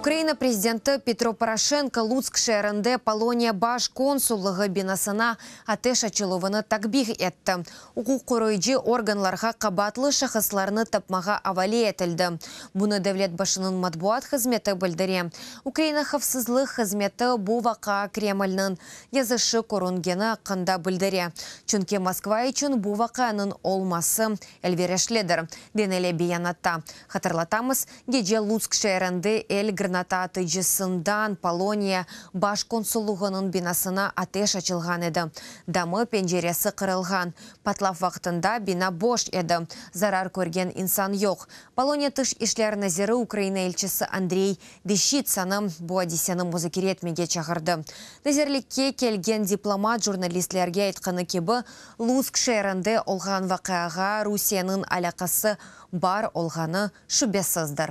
Ukraina prezidenti Petro Poroşenko Lutsk şeerinde Poloniya baş konsullığı binasına ateş açıluvını takbih etti. Uquq qoruyıcı organlarğa qabaatlı şahıslarnı tapmağa avale etildi. Bunı devlet başınıñ matbuat hızmeti bildire. Ukraina havfsızlıq hızmeti bu vaqia Kremlniñ yazışı körüngeni aqqında bildire, çünki Moskva içün bu vaqianıñ olması elverişlidir, denile beyanatta. Hatırlatamız, gece Lutsk şeerinde el granataatıcısından Poloniya baş konsullığınıñ binasına ateş açılğan edi. Damı, penceresi qırılğan. Patlav vaqtında bina boş edi, zarar körgen insan yoq. Poloniya tış işler naziri Ukraina elçisi Andrey Deşçitsanı bu adiseni muzakere etmege çağırdı. Nazirlikke kelgen diplomat jurnalistlerge aytqanı kibi, Lutsk şeerinde olğan vaqiağa Rusiyeniñ alâqası bar olğanı şübesizdir.